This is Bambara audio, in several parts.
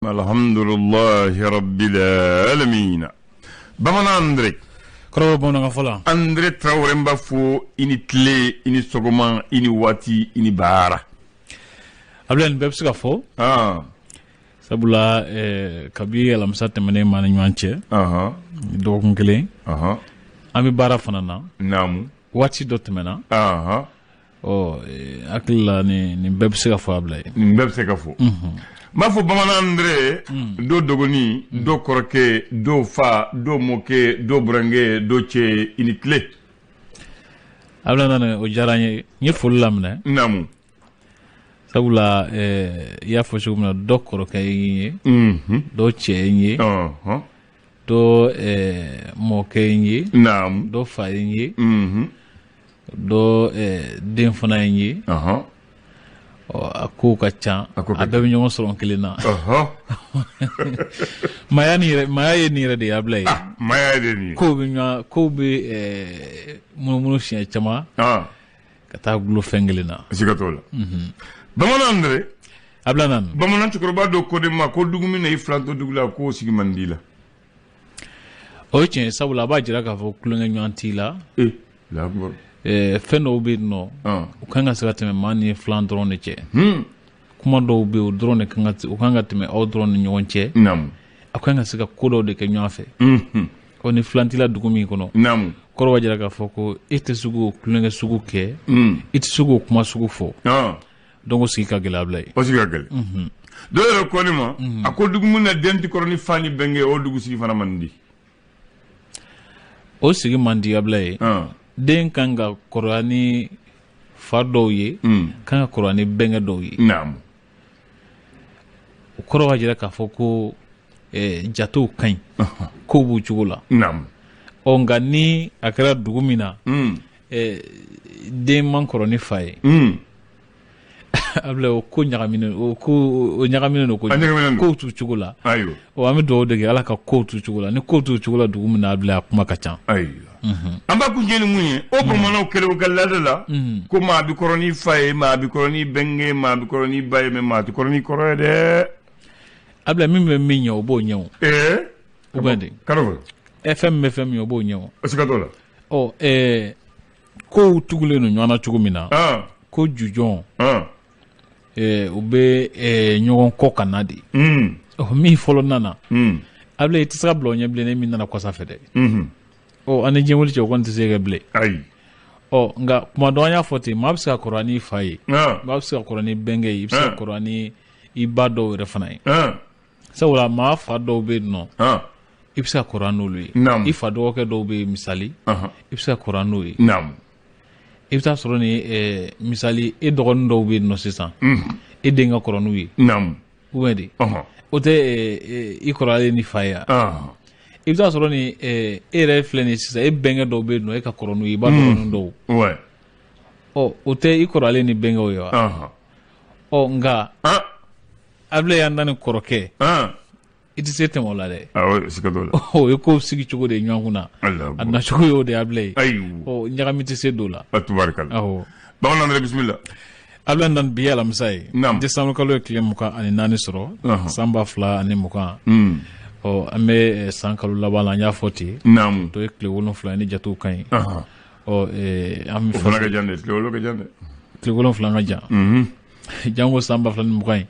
Alhamdulillahi rabbil alamin. Bamanan Andre. Kɔrɔbɔ bamanankan fɔla. Andre Traoré n b'a fɔ i ni tile, i ni sɔgɔma, i ni waati, i ni baara. Abulayi, nin bɛɛ bɛ se ka fɔ. Sabula kabi alamisa tɛmɛnen ma ni ɲɔgɔn cɛ. Dɔgɔkun kelen. An bɛ baara fana na. Naamu. Waati dɔ tɛmɛna. Ɔ hakili la nin bɛɛ bɛ se ka fɔ, Abulayi. Nin bɛɛ bɛ se ka fɔ. N b'a fɔ Bamanan Andre, dɔ dɔgɔnin, dɔ kɔrɔkɛ, dɔ fa, dɔ mɔkɛ, dɔ burankɛ, dɔ cɛ, i ni tile. Abulayi nana, o diyara n ye, n ye foli laminɛ. Naamu. Sabula i y'a fɔ cogo min na, dɔ kɔrɔkɛ ye n ye, dɔ cɛ ye n ye, dɔ mɔkɛ ye n ye, Naamu. dɔ fa ye n ye, dɔ den fana ye n ye. Ɔ, a kow ka ca, A ko ka a bɛɛ bɛ ɲɔgɔn sɔrɔ n kelen na. Maaya nin yɛrɛ, maaya ye nin yɛrɛ de ye, Abulayi. Maaya ye de nin ye. Kow bɛ ɲɔgɔn, kow bɛ munumunu siɲɛ caman ka taa gulo fɛn kelen na. Siga t'o la. Bamanan Andre. Abulayi nana. Bamanan cɛkɔrɔba dɔ ko de ma ko dugu min na i filantɔ dugu la, k'o sigi man di la. O ye tiɲɛ ye, sabula a b'a jira k'a fɔ tulonkɛ ɲɔgɔn t'i la. Ee, Allahu akbar. Fɛn dɔw bɛ yen nɔ, u kan ka se ka tɛmɛ maa ni filan dɔrɔn de cɛ. Kuma dɔw bɛ yen, o dɔrɔn de kan ka, o kan ka tɛmɛ aw dɔrɔn ni ɲɔgɔn cɛ. Naamu. A kan ka se ka ko dɔw de kɛ ɲɔgɔn fɛ. Ɔ, ni filan t'i la dugu min kɔnɔ, Naamu. kɔrɔ b'a jira k'a fɔ ko e tɛ se k'o tulonkɛ sugu kɛ, i tɛ se k'o kuma sugu fɔ. Donc o sigi ka gɛlɛn, Abulayi. O sigi ka gɛlɛn. Dɔw yɛrɛ ko ne ma, a ko dugu min na den tɛ kɔrɔ ni fa ni bɛnkɛ, o dugu sigi fana man di. O sigi man di, Abulayi. Den kan ka kɔrɔya ni fa dɔw ye, kan ka kɔrɔya ni bɛnkɛ dɔw ye. Naamu. O kɔrɔ b'a jira k'a fɔ ko jatew ka ɲi, kow b'u cogo la. Naamu. Ɔ, nka ni a kɛra dugu min na, den man kɔrɔ ni fa ye, Abulayi, o ko ɲagaminen, o ko o ɲagaminen don kojugu. A ɲagaminen don. Kow t'u cogo la. Ayiwa. Ɔ, an bɛ dugawu de kɛ Ala ka kow t'u cogo la. Ni kow t'u cogo la dugu min na, Abulayi, a kuma ka ca. Ayiwa. An b'a kuncɛ ni mun ye? O bamananw kɛlen ka laada la ko maa bɛ kɔrɔ ni fa ye, maa bɛ kɔrɔ ni bɛnkɛ, maa bɛ kɔrɔ ni ba ye, mais maa tɛ kɔrɔ ni kɔrɔ ye dɛ. Abulayi, min bɛ min ɲɛ, o b'o ɲɛ o. O bɛ de. Kalo fɔ. Ɛ, fɛn min bɛ fɛn min ɲɛ, o b'o ɲɛ o. O siga t'o la. Ɔ, kow tugulen don ɲɔgɔn na cogo min na, ko jujɔn, u bɛ ɲɔgɔn kɔ ka na de. Ɔ, min fɔlɔ nana, Abulayi, i tɛ se ka bila o ɲɛ bilen ne min nana kɔsa fɛ dɛ. Ɔ, an ni diɲɛ wuli cɛ, o kɔni tɛ se ka kɛ bilen. Ayi. Ɔ, nka kuma dɔ an y'a fɔ ten, maa bɛ se ka kɔrɔ n'i fa ye, maa bɛ se ka kɔrɔ ni bɛnkɛ ye, i bɛ se ka kɔrɔ ni i ba dɔw yɛrɛ fana ye. Sabula maa fa dɔw bɛ yen nɔ, i bɛ se ka kɔrɔ n'olu ye. Naamu. I fa dɔgɔkɛ dɔw bɛ yen, misali, i bɛ se ka kɔrɔ n'o ye. Naamu. I bɛ taa sɔrɔ ni misali, e dɔgɔnin dɔw bɛ yen nɔ sisan, e den ka kɔrɔ n'u ye. Naamu. Ou bien de, o tɛ i kɔrɔlen ni fa ye wa? I bɛ taa sɔrɔ ni e yɛrɛ filɛ nin ye sisan, e bɛnkɛ dɔw bɛ yen nɔ, e ka kɔrɔ n'u ye, i ba dɔgɔnin dɔw. Ɔ, o tɛ i kɔrɔlen ni bɛnkɛw ye wa? Ɔ, nka Abulayi, y'an da ni kɔrɔkɛ, i tɛ se tɛmɛ o la dɛ. Awɔ, siga t'o la. O ye kow sigi cogo de ye ɲɔgɔn kunna. Alahu A nacogo y'o de ye, Abulayi. Ayiwa. Ɔ, ɲagami tɛ se don la. A tubarikala. Awɔ. Bamanan Andre, bisimila. Abulayi nana, bi ye alamisa ye. Naamu. Décembre kalo ye tile 24 sɔrɔ. San 2020. Ɔ, an bɛ san kalo laban la, an y'a fɔ ten. Naamu. To ye tile 7 ni jatew ka ɲi. Ɔ, an bɛ O fana ka jan dɛ, tile 7 ka jan dɛ. Tile 7 ka jan. Jango san 2020 ye.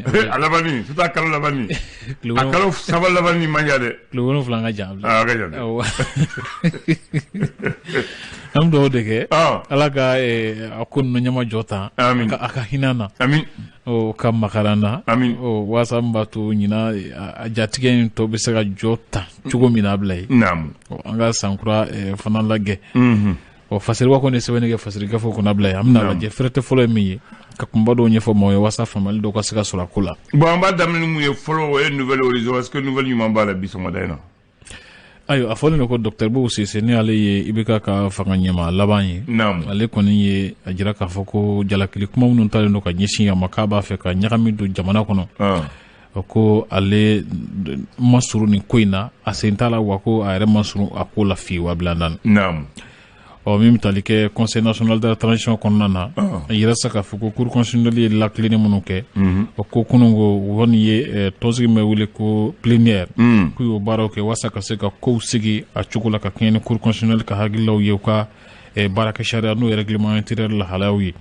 A labanni, surtout a kalo labanni. A kalo saba labanni man jan dɛ. Tile 7 ka jan. A ka jan dɛ. Awɔ. An bɛ dugawu de kɛ. Ala ka a ko ninnu ɲɛmajɔ ta. Amin. A ka hinɛ na. Amin. Ɔ, ka makara na. Amin. Ɔ, walasa min b'a to ɲinan a jatigɛ in tɔ bɛ se ka jɔ ta cogo min na, Abulayi. Naamu. Ɔ, an ka sankura fana lajɛ. Ɔ, Fasiriba kɔni ye sɛbɛnni kɛ Fasiri gafe kɔnɔ, Abulayi. An bɛna lajɛ fɛrɛtɛ fɔlɔ ye min ye, ka kunba dɔw ɲɛfɔ maaw ye walasa faamuyali dɔw ka se ka sɔrɔ a ko la. Bon, an b'a daminɛ ni mun ye fɔlɔ, o ye Nouvel Horizon. Est-ce que nouvelle ɲuman b'a la bi sɔgɔmada in na? Ayiwa, a fɔlen don ko docteur Boubou Cissé, ni ale ye IBK ka fanga ɲɛmaa laban ye. Naamu. Ale kɔni ye a jira k'a fɔ ko jalakili kuma minnu talen don ka ɲɛsin a ma, k'a b'a fɛ ka ɲagami don jamana kɔnɔ. Ko ale ma surun nin ko in na, a sen t'a la, wa ko a yɛrɛ ma surun a ko la fiyewu, Abulayi. Naamu. Ɔ, min bɛ tali kɛ Conseil national de la transition kɔnɔna na, a yira sa k'a fɔ ko Cour constitutionnelle ye lakilenni minnu kɛ, o ko kunun ko u kɔni ye tɔnsigi min bɛ wele ko plénière, k'u y'o baaraw kɛ walasa ka se ka kow sigi a cogo la ka kɛɲɛ ni Cour constitutionnelle ka hakililaw ye, u ka baarakɛ sariya n'o ye règlement intérieur lahalayaw ye.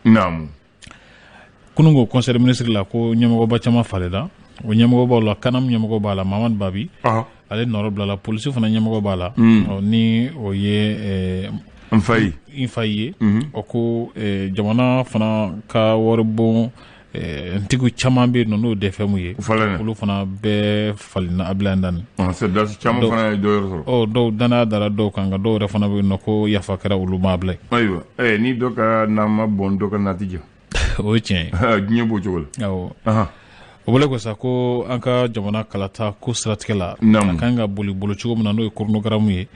Kunun ko conseil des ministres la, ko ɲɛmɔgɔba caman falenna. O ɲɛmɔgɔbaw la, CANAM ɲɛmɔgɔ b'a la, Mamadu Babi, ale nɔrɔ bilala. Polisi fana ɲɛmɔgɔ b'a la, ni o ye Nfayi. Nfayi ye. O ko jamana fana ka waribon ntigiw caman bɛ yen nɔ, n'o DFM ye, olu fana bɛɛ falenna Abdoulaye Dani. Caman fana ye dɔ yɔrɔ sɔrɔ. Ɔ, dɔw danaya dara dɔw kan, nka dɔw yɛrɛ fana bɛ yen nɔ ko yafa kɛra olu ma, Abdoulaye. Ayiwa, ni dɔ ka na ma bɔn, dɔ ka na ti jɔ. O ye tiɲɛ ye. Diɲɛ b'o cogo la. Awɔ. O bɔlen ko sa, ko an ka jamana kalata ko siratigɛ la, a kan ka boli bolo cogo min na, n'o ye chronogramme ye,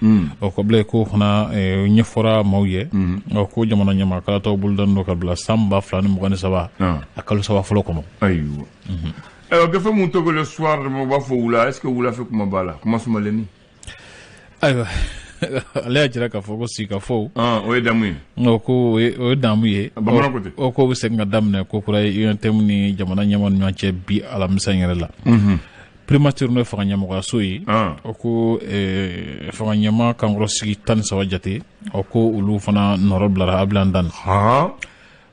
o ko bilen ko fana ɲɛfɔra maaw ye. Ɔ, ko jamana ɲɛmaa kalataw bolodanen don ka bila san 2023, a kalo 3 fɔlɔ kɔnɔ. Ayiwa, ayiwa, gafe mun tɔgɔ Le Soir, u b'a fɔ wula, est ce que wula fɛ kuma b'a la, kuma sumalenni? Ayiwa, ale y'a jira k'a fɔ ko sigikafɔw O ye damu ye. Ko o ye damu ye. Bamanan ko ten. O ko bɛ segin ka daminɛ ko kura ye UNTM ni jamana ɲɛmaa ni ɲɔgɔn cɛ bi alamisa in yɛrɛ la. Primature, n'o ye fanga ɲɛmɔgɔyaso ye, o ko fanga ɲɛmaa kankɔrɔsigi 13 jate, o ko olu fana nɔrɔ bilara Abdoulaye Dani.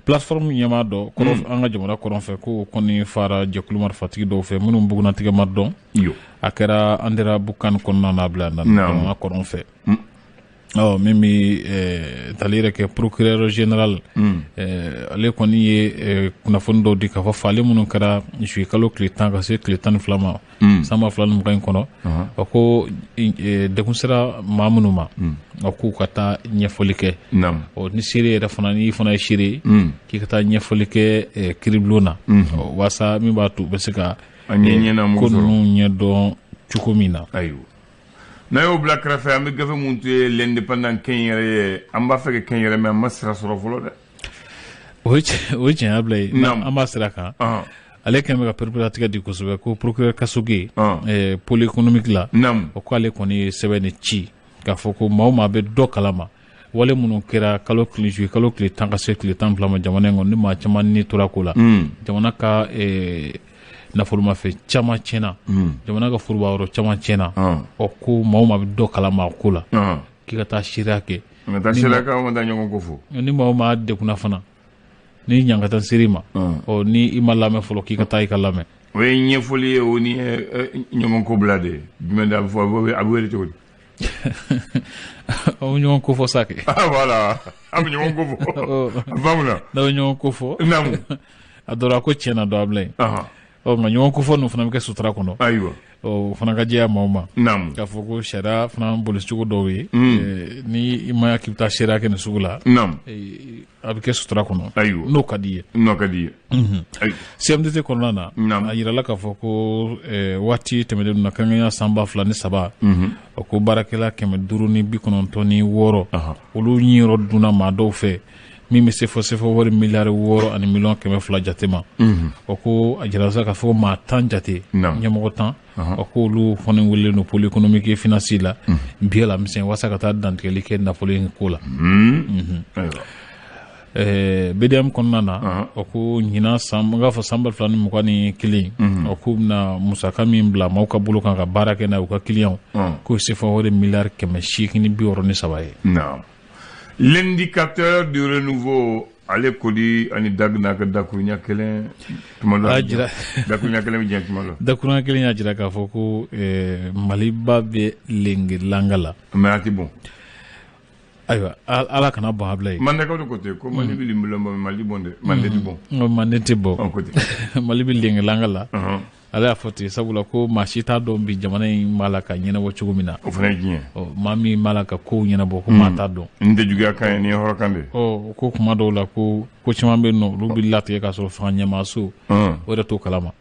Plateforme ɲɛmaa dɔ an ka jamana kɔrɔn fɛ, ko kɔni fara jɛkulu marifatigi dɔw fɛ minnu bugunnatigɛ ma dɔn. A kɛra Anderamboukane kɔnɔna na, Abdoulaye Dani, jamana kɔrɔn fɛ. Ɔ, min bɛ tali yɛrɛ kɛ procureur général, ale kɔni ye kunnafoni dɔw di k'a fɔ fagali minnu kɛra juillet kalo tile 10 ka se tile 12 ma san 2020 in kɔnɔ, o ko degun sera maa minnu ma, o k'u ka taa ɲɛfɔli kɛ. Ɔ, ni seere yɛrɛ fana, n'i fana ye seere ye, k'i ka taa ɲɛfɔli kɛ kiiribulon na, walasa min b'a to u bɛ se ka ko ninnu ɲɛdɔn cogo min na. Ayiwa, n'a y'o bila kɛrɛfɛ, an bɛ gafe mun to ye L'Indépendant kɛnyɛrɛ ye. An b'a fɛ ka kɛnyɛrɛ, mais an ma sira sɔrɔ fɔlɔ dɛ. O ye tiɲɛ bila ye, an b'a sira kan. Ale kɛn bɛ ka pereperelatigɛ di kosɛbɛ, ko procureur Kasoge, pôle économique la, o ko ale kɔni ye sɛbɛn de ci k'a fɔ ko maa o maa bɛ dɔ kalama wale minnu kɛra kalo tile juillet kalo tile 10 ka se tile 12 ma jamana in kɔnɔ, ni maa caman ni tora ko la, jamana ka nafolomafɛn caman tiɲɛna, jamana ka foroba yɔrɔ caman tiɲɛna, ɔ, ko maa o maa bɛ dɔ kalama a ko la, k'i ka taa seereya kɛ. Ka taa seereya kɛ, an ka taa ɲɔgɔn ko fɔ. Ni maa o maa degunna fana, ni ɲangata ser'i ma, ɔ, ni i ma lamɛn fɔlɔ, k'i ka taa i ka lamɛn. O ye ɲɛfɔli ye, o ni ɲɔgɔn ko bila de ye jumɛn de? A bɛ fɔ, a bɛ wele cogo di? Aw bɛ ɲɔgɔn ko fɔ sa kɛ. Voilà, an bɛ ɲɔgɔn ko fɔ, a faamuna. N'aw bɛ ɲɔgɔn ko fɔ, a dɔra ko tiɲɛ na dɔ a bila yen. Ɔ, nka ɲɔgɔn ko fɔ ninnu fana bɛ kɛ sutura kɔnɔ. Ɔ, o fana ka jɛya maaw ma k'a fɔ ko sariya fana boli cogo dɔw ye, ni i ma k'i bɛ taa seereya kɛ nin sugu la, a bɛ kɛ sutura kɔnɔ. N'o ka di ye. N'o ka di ye. CMDT kɔnɔna na, a yirala k'a fɔ ko waati tɛmɛnen na, kɛrɛnkɛrɛnnenya san 2003, o ko baarakɛla 596, olu ɲiyɔrɔ dunna maa dɔw fɛ, min bɛ se fɔ CFA wari miliyari 6 ani miliyɔn 200 jate ma. O ko a jira sa k'a fɔ maa 10 jate, ɲɛmɔgɔ 10, o ko olu fana welelen don pôle économique et financier la bi alamisɛn, walasa ka taa dantigɛli kɛ nafolo in ko la. BDM kɔnɔna na, o ko ɲinan san, n k'a fɔ san 2021, o k'u bɛna musaka min bila maaw ka bolo kan ka baara kɛ n'a ye, u ka clients, k'o CFA wari miliyari 863 ye. L'indicateur du renouveau, ale kodi ani dag n'a ka dakuruɲa kelen tuma dɔ la, dakuruɲa kelen bɛ diɲɛ tuma dɔ. Dakuruɲa kelen y'a jira k'a fɔ ko Maliba bɛ lengelanga la. Mais a ti bon. Ayiwa, Ala kana bɔn a bila ye. Mandekaw de ko ten ko Mali bɛ lengelanga, Mali bɔn dɛ, Mande ti bɔn. Mande tɛ bɔ. Ko ten. Mali bɛ lengelanga la. Ale y'a fɔ ten sabula ko maa si t'a dɔn bi jamana in b'a la ka ɲɛnabɔ cogo min na. O fana ye diɲɛ. Ɔ, maa min b'a la ka kow ɲɛnabɔ, ko maa t'a dɔn. N tɛ juguya kan ye, nin ye hɔrɔn kan de ye. Ɔ, ko kuma dɔw la, ko ko caman bɛ yen nɔ, olu bɛ latigɛ k'a sɔrɔ fanga ɲɛmaaso o yɛrɛ t'o kalama.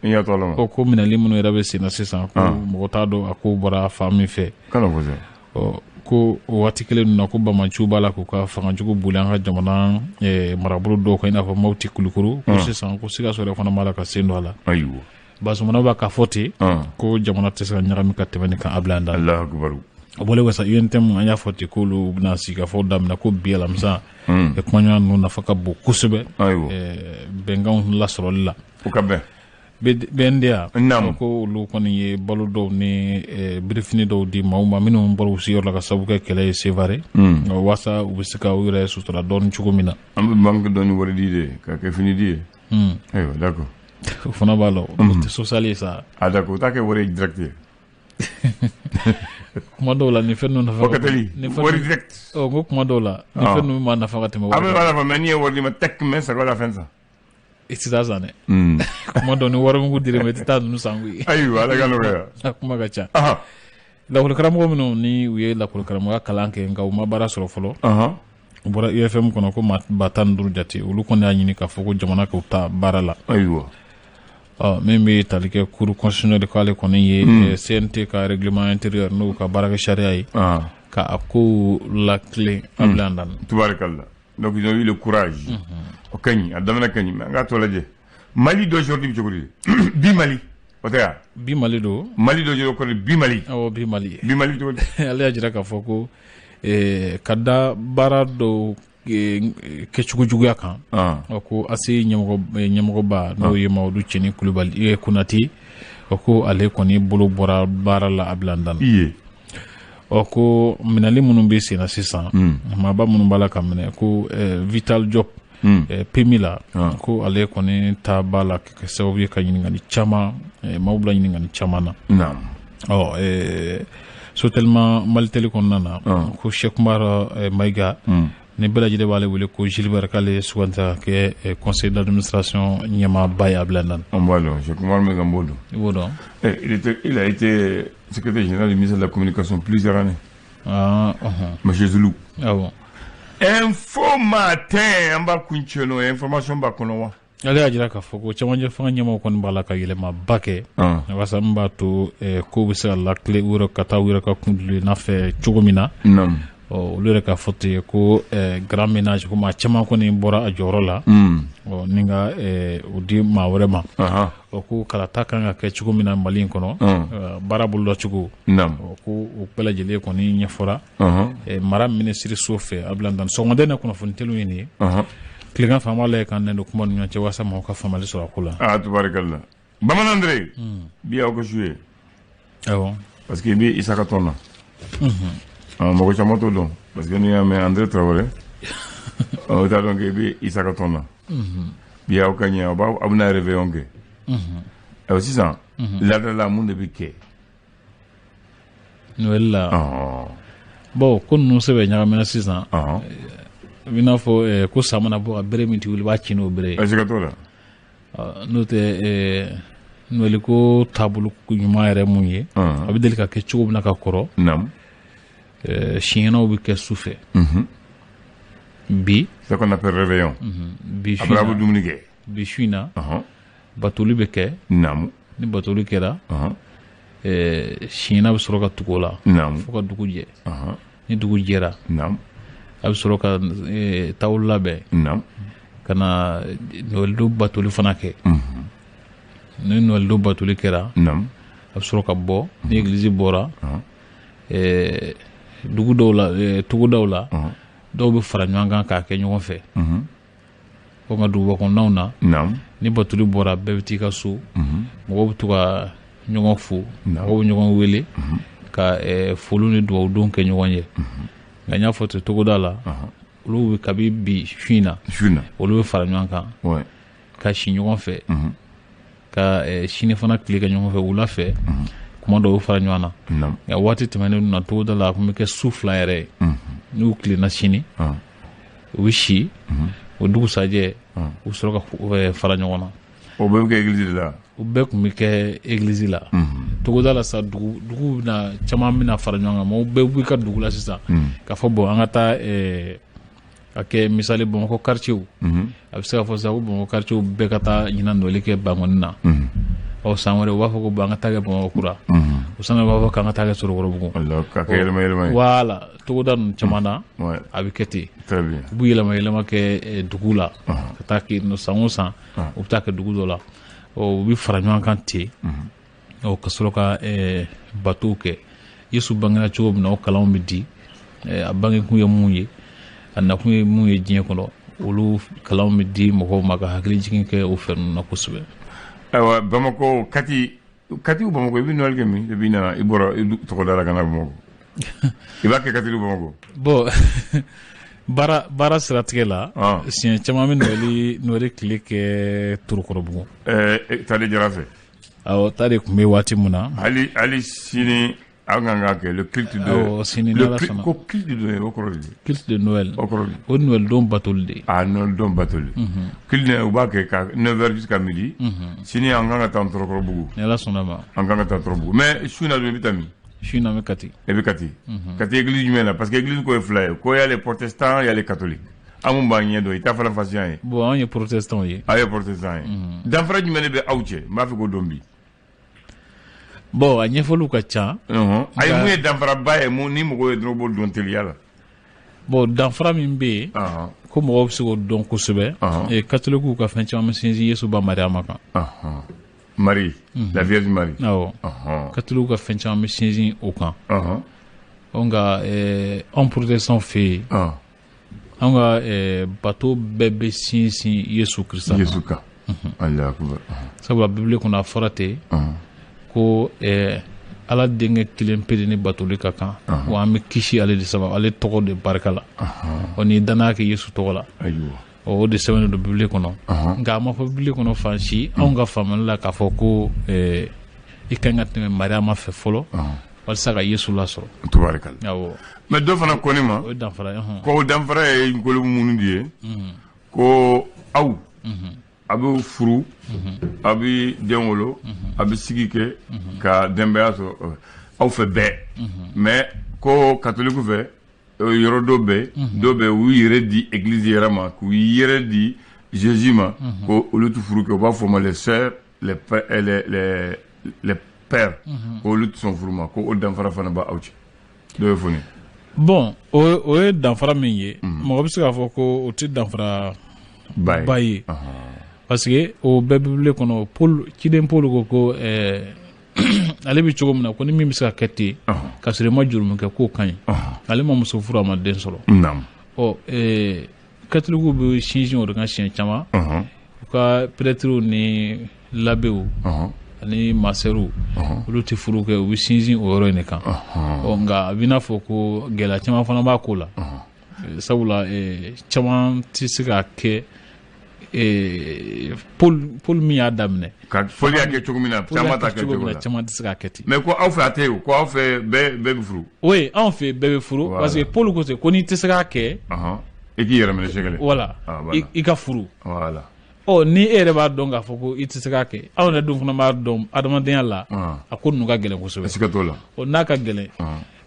I y'a to ala ma. Ɔ, ko minɛli minnu yɛrɛ bɛ sen na sisan, ko mɔgɔ t'a dɔn a ko bɔra fan min fɛ. Kana fɔ sa. Ɔ, ko o waati kelen ninnu na, ko bamaciw b'a la k'u ka fangajugu boli an ka jamana marabolo dɔw kan, i n'a fɔ Mopti, Kulukoro, ko sisan ko Sikaso yɛrɛ fana b'a la ka sen don a la. Ayiwa. Basumana b'a k'a fɔ ten ko jamana tɛ se ka ɲagami ka tɛmɛ nin kan, Abdoulaye Dane. Alahu akibaru. O bɔlen kɔ sa, UNTM, an y'a fɔ ten k'olu bɛna sigikafɔ daminɛ ko bi alamisa. Kumaɲɔgɔn ninnu nafa ka bon kosɛbɛ bɛnkanw lasɔrɔli la. O ka bɛn. BNDA Naamu. ko olu kɔni ye balo dɔw ni birifini dɔw di maaw ma minnu bɔra u sigiyɔrɔ la ka sababu kɛ kɛlɛ ye Sevare, walasa u bɛ se ka u yɛrɛ sutura dɔɔni cogo min na. An bɛ banque dɔ ni wari di de ka kɛ fini di ye. Ayiwa, d'accord. O fana b'a la, o tɛ social ye sa. Ah d'accord, o t'a kɛ wari direct ye. Kuma dɔw la, nin fɛn ninnu nafa O ka teli. Nin fɛn Wari ninnu direct. Ɔ, n ko kuma dɔw la, nin fɛn ninnu b'a nafa ka tɛmɛ A wari bɛ kan. b'a la fɔ, mais n'i ye wari di ma tɛk, mɛ sago la fɛn san. I tɛ taa san dɛ. Kuma dɔw, ni wari mugu dir'i ma, i tɛ taa ninnu san koyi. Ayiwa, Ala ka nɔgɔya. A kuma ka ca. Lakɔlikaramɔgɔ minnu ni u ye lakɔlikaramɔgɔya kalan kɛ nka u ma baara sɔrɔ fɔlɔ, u bɔra UFM kɔnɔ ko maa 15 jate, olu kɔni y'a ɲini k'a fɔ ko jamana k'u ta baara la. Ɔ, min bɛ tali kɛ cour constitutionnelle, k'ale kɔni ye CNT ka règlement intérieur, n'o ka baarakɛ sariya ye, ka a kow latilen a bila an dan. Tubaarikalla. Donc ils ont eu le courage. O ka ɲi, a daminɛ ka ɲi, mais an k'a tɔ lajɛ. Mali d'aujourd'hui bɛ cogo di? Bi Mali o tɛ wa? Bi Mali don. Mali d'aujourd'hui kɔrɔ bi Mali. Awɔ, bi Mali. Bi Mali bɛ cogo di? Ale y'a jira k'a fɔ ko ka da baara dɔw kɛcogo juguya kan, ko ACI ɲɛmɔgɔba, n'o ye Mamadu Cɛni Kulubali Konate, o ko ale kɔni bolo bɔra baara la a bila dan. I ye. Ɔ, ko minɛli minnu bɛ sen na sisan, maaba minnu b'a la ka minɛ, ko Vital Diop PMI la, ko ale kɔni ta b'a la ka kɛ sababu ye ka ɲininkali caman, maaw bila ɲininkali caman na. Ɔ, Sotelma Malitel kɔnɔna na, ko Cheikh Oumar Maïga, ni bɛɛ lajɛlen b'ale wele ko Gilbert, k'ale sugantira ka kɛ conseil d'administration ɲɛmaaba ye a bila nan. An b'a dɔn, Cheikh Oumar Maïga, n b'o dɔn. I b'o dɔn. Il a été secrétaire général du ministère de la communication plusieurs années. Ah, ɔhɔn. Monsieur Zoulou. Awɔ. Info Matin, an b'a kuncɛ n'o ye, information b'a kɔnɔ wa? Ale y'a jira k'a fɔ ko cɛmancɛ fanga ɲɛmaaw kɔni b'a la ka yɛlɛmaba kɛ walasa min b'a to kow bɛ se ka lakile u yɛrɛ ka taa u yɛrɛ ka kuntilenna fɛ cogo min na. Ɔ, olu yɛrɛ ka fɔ ten ko grand ménage, ko maa caman kɔni bɔra a jɔyɔrɔ la, ɔ, ni ka o di maa wɛrɛ ma. Ɔ, ko kalata kan ka kɛ cogo min na Mali in kɔnɔ, baara boloda cogo, ɔ, ko o bɛɛ lajɛlen kɔni ɲɛfɔra mara minisiriso fɛ a bila sɔgɔmada in na. Kunnafoni teliw ye nin ye. Tilegan fɛ, an b'a lajɛ k'an don kuma ni ɲɔgɔn cɛ walasa mɔgɔw ka faamuyali sɔrɔ a ko la. Ah, tubaarikalla. Bamanan Dre, bi y'aw ka su ye. Awɔ. Parce que i bɛ Isa ka tɔn na. Mɔgɔ caman t'o dɔn, parce que n'i y'a mɛn André Traoré, o t'a dɔn k'i bɛ Isa ka tɔn na. Bi y'aw ka ɲɛ, aw bɛna réveillon kɛ. Ayiwa, sisan laada la, mun de bɛ kɛ? Noël la. Bon, ko ninnu sɛbɛn ɲagamina sisan. I n'a fɔ ko sa mana bɔ ka bere min ti wuli, i b'a ci n'o bere ye. Siga t'o la. N'o tɛ, Noël ko taabolo ɲuman yɛrɛ mun ye, a bɛ deli ka kɛ cogo min na ka kɔrɔ, siɲɛnaw bɛ kɛ su fɛ bi. C'est qu'on appelle réveillon. Bi su Après, a bɛ dumuni kɛ. Bi su in na, batoli bɛ kɛ. Ni batoli kɛra, siɲɛna bɛ sɔrɔ ka tugu o la fo ka dugu jɛ. Ni dugu jɛra, a bɛ sɔrɔ ka taw labɛn ka na Noël don batoli fana kɛ. Ni Noël don batoli kɛra, a bɛ sɔrɔ ka bɔ. Ni église bɔra, dugu dɔw la, togodaw la, dɔw bɛ fara ɲɔgɔn kan k'a kɛ ɲɔgɔn fɛ. Ko nka duguba kɔnɔnaw na, ni batoli bɔra, bɛɛ bɛ t'i ka so. Mɔgɔw bɛ to ka ɲɔgɔn fo, mɔgɔw bɛ ɲɔgɔn wele ka foliw ni dugawudon kɛ ɲɔgɔn ye. Nka n y'a fɔ ten, togoda la, olu bɛ kabi bi su in na, olu bɛ fara ɲɔgɔn kan ka si ɲɔgɔn fɛ, ka sini fana tile kɛ ɲɔgɔn fɛ. Wula fɛ, kuma dɔw bɛ fara ɲɔgɔn na. Nka waati tɛmɛnen na, togoda la, a tun bɛ kɛ su 2 yɛrɛ ye. N'u tilenna sini, u bɛ si, o dugusajɛ u sɔrɔ ka fara ɲɔgɔn na. O bɛɛ bɛ kɛ église de la. O bɛɛ tun bɛ kɛ église la. Togoda la sa, dugu bɛna caman bɛna fara ɲɔgɔn kan. Mɔgɔw bɛɛ b'i ka dugu la sisan k'a fɔ bon, an ka taa a kɛ misali Bamakɔ quartier, a bɛ se ka fɔ sisan ko Bamakɔ quartier bɛɛ ka taa ɲinan Noël kɛ Bankɔni na. Ɔ, san wɛrɛ u b'a fɔ ko bon, an ka taa kɛ Bamakɔ kura. O san wɛrɛ u b'a fɔ k'an ka taa kɛ Sorokɔrɔbugu. Ka kɛ yɛlɛma yɛlɛma ye. Voilà, togoda ninnu caman na, a bɛ kɛ ten. Très bien. U b'u yɛlɛma yɛlɛma kɛ dugu la ka taa kɛ san o san, u bɛ taa kɛ dugu dɔ la. Ɔ, u bɛ fara ɲɔgɔn kan ten, ɔ, ka sɔrɔ ka batow kɛ. Yesu bangera cogo min na, o kalanw bɛ di. A bangekun ye mun ye, a nakun ye mun ye diɲɛ kɔnɔ, olu kalanw bɛ di mɔgɔw ma ka hakili jigin kɛ o fɛn ninnu na kosɛbɛ. Ayiwa, Bamakɔ, Kati, Kati ou Bamakɔ, i bɛ Noël kɛ min? Depuis i nana, i bɔra i tɔgɔda la ka na Bamakɔ, i b'a kɛ Kati ou Bamakɔ? Bon, baara siratigɛ la, siɲɛ caman bɛ Noël tile kɛ Torokɔrɔbugu. Tade Jara fɛ? Awɔ, ta de tun bɛ waati min na. Hali sini an kan ka kɛ le culte de Awɔ, sini n'Ala sɔnna. Ko culte de Noël, o kɔrɔ de? Culte de Noël. O kɔrɔ de? O Noël don batoli de ye. Ah, Noël don batoli. Culte de, u b'a kɛ ka 9h jusqu'à midi. Sini an kan ka taa Torokɔrɔbugu. Ni Ala sɔnna ma. An kan ka taa Torokɔrɔbugu, mais su in na dun, i bɛ taa min? Su in na, n bɛ Kati. E bɛ Kati. Kati église jumɛn na? Parce que église ko ye fila ye ko, y a les protestants, y a les catholiques. An mun b'an ɲɛ dɔn, i ta faranfasiya ye. Bon, anw ye protestants ye. Aw ye protestant ye. Danfara jumɛn de bɛ aw cɛ? N b'a fɛ k'o dɔn bi. Bon, a ɲɛfɔliw ka ca. Ayi, mun ye danfaraba ye, mun ni mɔgɔw ye dɔrɔn, b'o dɔn teliya la? Bon, danfara min bɛ yen ko mɔgɔw bɛ se k'o dɔn kosɛbɛ, catholiques ka fɛn caman bɛ sinsin Yesu ba Mariama kan. Marie, la Vierge Marie. Awɔ, catholiques ka fɛn caman bɛ sinsin o kan. Ɔ, nka anw protestants fɛ yen, anw ka bato bɛɛ bɛ sinsin Yesu Kirisa kan. Yesu kan. Allahu akbar. Sabula Bibili kɔnɔ, a fɔra ten ko Ala denkɛ kelen pe de ni batoli ka kan, wa an bɛ kisi ale de sababu, ale tɔgɔ de barika la. Ɔ, n'i danaya kɛ Yesu tɔgɔ la, o de sɛbɛnnen don Bibili kɔnɔ. Nka a ma fɔ Bibili kɔnɔ fan si, anw ka faamuyali la, k'a fɔ ko i kan ka tɛmɛ Mariama fɛ fɔlɔ walasa ka Yesu lasɔrɔ. Tubarikala. Awɔ. Mais dɔ fana ko ne ma O ye danfara ye. Ko danfara ye nkolo minnu de ye, ko aw a bɛ furu, a bɛ den wolo, a bɛ sigi kɛ ka denbaya sɔrɔ aw fɛ bɛɛ. Mais ko catholique fɛ, yɔrɔ dɔ bɛ, dɔ bɛ u y'u yɛrɛ di église yɛrɛ ma, k'u yɛrɛ di Jésus ma, ko olu tɛ furu kɛ. U b'a fɔ o ma les sœurs, les pères, les pères, ko olu tɛ sɔn furu ma. Ko o danfara fana b'aw cɛ. Dɔ ye fɔ ne. Bon, o ye danfara min ye, mɔgɔ bɛ se k'a fɔ ko o tɛ danfara ba ye ba ye, parce que o bɛɛ Bibili kɔnɔ. Paul, ciden Paul ko ale bɛ cogo min na, ko ni min bɛ se ka kɛ ten ka sɔrɔ i ma jurumu kɛ, k'o ka ɲi. Ale ma muso furu, a ma den sɔrɔ. Ɔ, catholiques bɛ sinsin o de kan siɲɛ caman. U ka prêtres ni labbew ani masɛriw, olu tɛ furu kɛ, u bɛ sinsin o yɔrɔ in de kan. Ɔ, nka a bɛ i n'a fɔ ko gɛlɛya caman fana b'a ko la, sabula caman tɛ se ka kɛ Paul min y'a daminɛ. Ka Paul y'a kɛ cogo min na, caman t'a kɛ cogo cogo min na, la. Caman tɛ se k'a kɛ ten. Mais ko aw fɛ a tɛ yen, ko aw fɛ bɛɛ bɛ furu. Oui, anw fɛ bɛɛ bɛ furu, parce que Paul ko ten ko n'i tɛ se k'a kɛ, I k'i yɛrɛ minɛ sɛgɛlɛ. Voilà, Ah, voilà. i ka furu. Voilà. Ɔ, ni e yɛrɛ b'a dɔn k'a fɔ ko i tɛ se k'a kɛ, anw yɛrɛ dun fana b'a dɔn adamadenya la, a ko ninnu ka gɛlɛn kosɛbɛ. Siga t'o la. Ɔ, n'a ka gɛlɛn,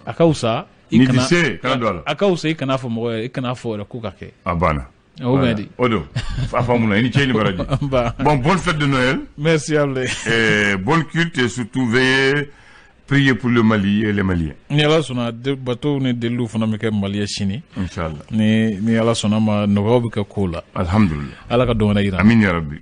a ka fisa i N'i kana tɛ se, kana don a la. A ka fisa i kana fɔ mɔgɔ yɛrɛ, i kana fɔ yɛrɛ ko ka kɛ. A banna. O bɛ di. O don a faamuna. I ni ce, i ni baraji. Ba. Bon, bonne fête de Noël. Merci à vous. Et bonne culte et surtout veillez, priez pour le Mali et les Maliens. Ni Ala sɔnna, batow ni deliliw fana bɛ kɛ Mali ye sini. Inchallah. Ni Ala sɔnna ma, nɔgɔyaw bɛ kɛ kow la. Alhamdulillah. Ala ka don wɛrɛ yira. Amin ya Rabbi.